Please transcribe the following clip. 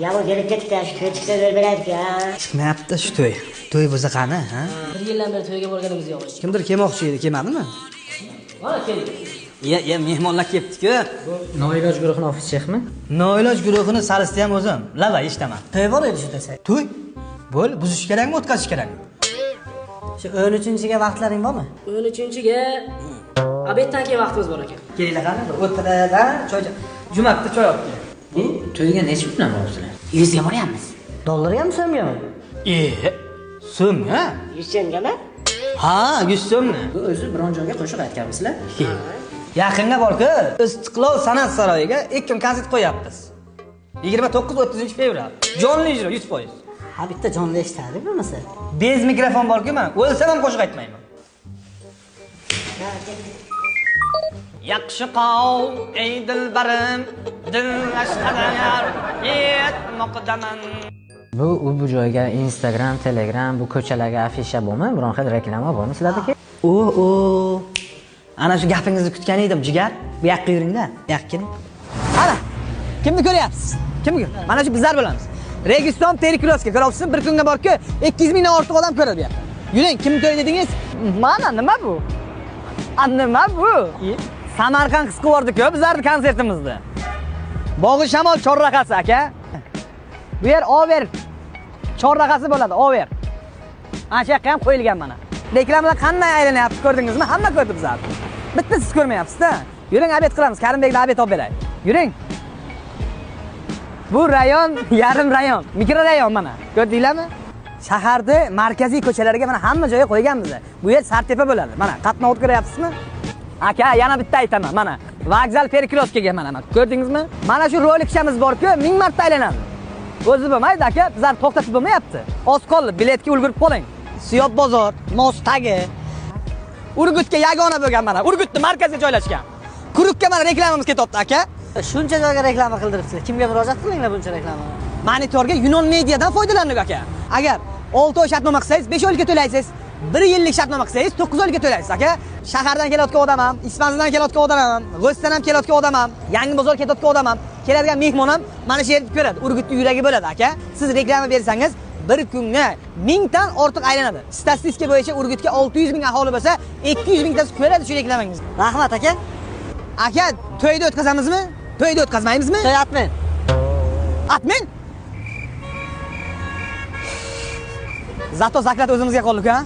Yamon kelib ketdi, shu to'y chiqsa bermaydi ya. Chiqmayapti shu to'y. To'y bo'lsa qani, ha? Bir yildan beri to'yga borganimiz yo'q. Kimdir kelmoqchi edi, kelmadimi? Mana keldik. Ya, mehmonlar kelibdi-ku. Bu Noiloj guruhini ofis shexmi? Noiloj guruhini salisti ham o'zim. Lava eshitaman. To'y bor edi shu desa. To'y? Bo'l, buzish kerakmi, o'tkazish kerakmi? Shu 13-ga vaqtlaring bormi? 13-ga obeddan keyin vaqtimiz bor ekan. Kelinglar qani, bir o'tirib, choy Jumabda choy olib kel. Bu to'yga necha puldan boribsizlar? 100 ga boryapmiz. Dollargami, so'mgami? So'mga? 100 so'mgami? Ha, 100 so'mni. Bu o'zi biron joyga qo'shiq aytganmisizlar? Yaqinda borku, Istiqlol san'at saroyiga 2 kun konsert qo'yapmiz. 29-30 fevral. Jonli ijro 100%. Ha, bitta jonli eshitadi bo'lmasa. Bez mikrofon borku, men o'lsam ham qo'shiq aytmayman. Yaxshi qol, ey dilbarim, dinlashqadar yetmoqdaman. Bu u bu joyga Instagram, Telegram, bu ko'chalarga afisha bormi? Biron xil reklama bormi sizlardagi? O. Ana shu gapingizni kutgan edim, jigar. Bu yoqqa yuringda, bu yoqqa keling. Ana, kimni ko'ryapsiz? Kimni? Mana shu bizlar bo'lamiz. Registon Perikroska ko'ryapsizmi? Bir kunga borku 200 mingdan ortiq odam ko'radi bu yoqda. Yuring, kimni to'y dedingiz? Mana nima bu? A nima bu? Samarqand qisqa bordi-ku bizlarning konsertimizni. Bog'i Shamol chorrahasi aka. Bu yer Over chorrahasi bo'ladi, Over. Ana shu yoqqa ham qo'yilgan mana. Reklamalar qanday aylanyapti ko'rdingizmi? Hamma ko'rdi bizlarni. Bitta siz ko'rmayapsiz-da. Yuring, obed qilamiz. Karimbekda obed olib beray. Yuring. Bu rayon yarim rayon, mikrorayon mana. Ko'rdinglarmi? Shaharda markaziy ko'chalarga mana hamma joyga qo'yganmiz. Bu yer Sartepa bo'ladi. Mana qatnov ko'ryapsizmi? Aka, yana bitta aytaman, mana vokzal Perikroskaga mana ko'rdingizmi? Mana shu rolikchamiz bor-ku, 1000 marta aylanadi. O'zi bo'lmaydi aka, bizlar to'xtatib bo'lmayapti. Oz qoldi, biletga ulgurib qoling. Siyob bozor, Mos tagi. Urgutga yagona bo'lgan mana, Urgutni markazga joylashgan. Kurukka mana reklamamiz ketyapti aka. Shuncha joyga reklama qildiribsizlar. Kimga murojaat qildinglar buncha reklama? Monitorga Yunon mediadan foydalandik aka. Agar 6 oy shartnoma qilsangiz, 5 oyga to'laysiz. 1 yillik shartnoma qilsangiz, 9 oyga to'laysiz aka. Shahardan kelayotgan odam ham, Ispanzidan kelayotgan odam ham, G'o'stdan ham kelayotgan odam ham, Yangi bozor ketayotgan odam ham, keladigan mehmon ham mana shu yerni ko'radi. Urgutning yuragi bo'ladi aka. Siz reklama bersangiz, bir kunga 1000 dan ortiq aylanadi. Statistika bo'yicha Urgutga 600 ming aholi bo'lsa, 200 mingtasi ko'radi shu reklamangizni. Rahmat aka. Aka, to'yda o'tkazamizmi? To'yda o'tkazmaymizmi? To'y atmen. Atmen? Zato zaklat o'zimizga qoldi-ku, ha?